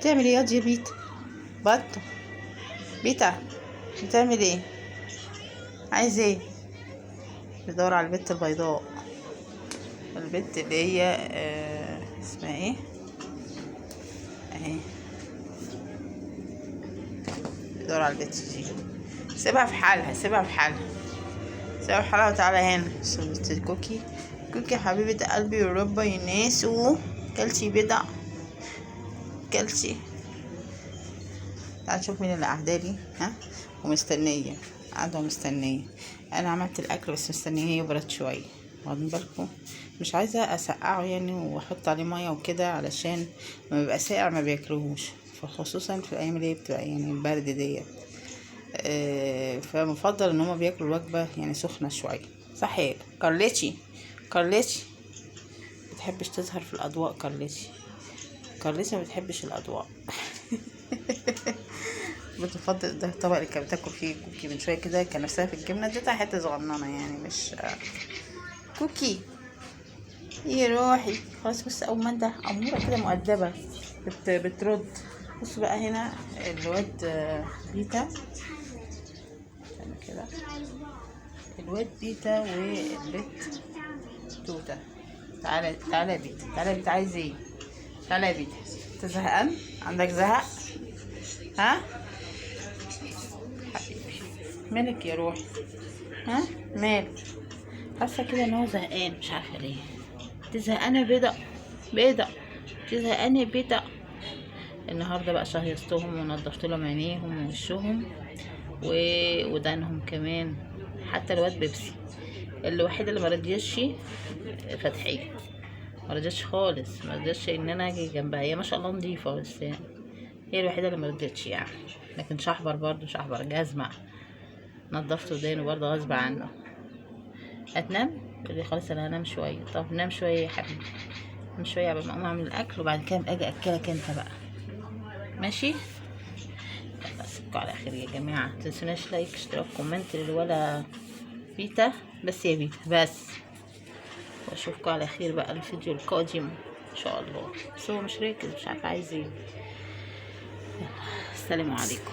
بتعمل ايه يا بيتا؟ بطة بيتا بتعمل ايه؟ عايز ايه؟ بيدور على البت البيضاء، البت اللي هي اسمها ايه اهي، بيدور على البت دي. سيبها في حالها، سيبها في حالها، سيبها في حالها وتعالى هنا. بص كوكي، كوكي حبيبة قلبي وربا يناسو. كلتي بيضة، كلتي. تعال نشوف مين اللي قاعدة لي، ها، ومستنية، قاعدة ومستنية. أنا عملت الأكل بس مستنية يبرد شوية، واخدين بالكم؟ مش عايزة أسقعه يعني وأحط عليه مية وكده، علشان لما بيبقى ساقع ما بياكلوهوش، فخصوصا في الأيام اللي هي بتبقى يعني البرد ديت. فمفضل إن هما بياكلوا الوجبة يعني سخنة شوية. صح يا كارليتشي؟ كارليتشي بتحبش تظهر في الأضواء، كارليتشي، كارليتشي ما بتحبش الأضواء. بتفضل ده الطبق اللي كانت بتاكل فيه كوكي من شوية كده، كان نفسها في الجبنة، اديتها حتة صغننه يعني، مش كوكي يا روحي. خلاص بص، اول ما انت اموره كده مؤدبة بترد. بص بقى هنا الواد بيتا، استنى كده، الواد بيتا والبت توته. تعالى تعالى يا بيتا، تعالى يا بيتا، عايز ايه؟ تعالى يا بيتا، انت زهقان؟ عندك زهق؟ ها حبيبي مالك يا روحي؟ ها مالك؟ حاسه كده ان هو زهقان، مش عارفه ليه. انت زهقانه يا بيضة؟ بيضة انت زهقانه يا بيضة؟ النهارده بقى شهيصتهم ونضفت لهم عينيهم ووشهم وودانهم كمان، حتى الواد بيبسي الوحيد اللي ما رضيش، فتحيه ما رضيتش خالص، ما رضيتش ان انا اجي جنبها. هي ما شاء الله نظيفة، بس هي الوحيدة اللي ما رضيتش يعني. لكن شحبر برضو، شحبر جزمه، نضفت ودانه برضو غصب عنه. هتنام؟ يقول لي خلاص انا هنام شوية. طب نام شوية يا حبيبي، نام شوية قبل ما اقوم اعمل الاكل، وبعد كده اجي اكلك انت بقى، ماشي؟ يلا اسيبكم على خير يا جماعة. متنسوناش like، اشتراك، comment للولا بيتا. بس يا بيتا بس، واشوفكم على خير بقى الفيديو القادم ان شاء الله. بس هو مش راكز، مش عارفه عايز ايه. يلا السلام عليكم.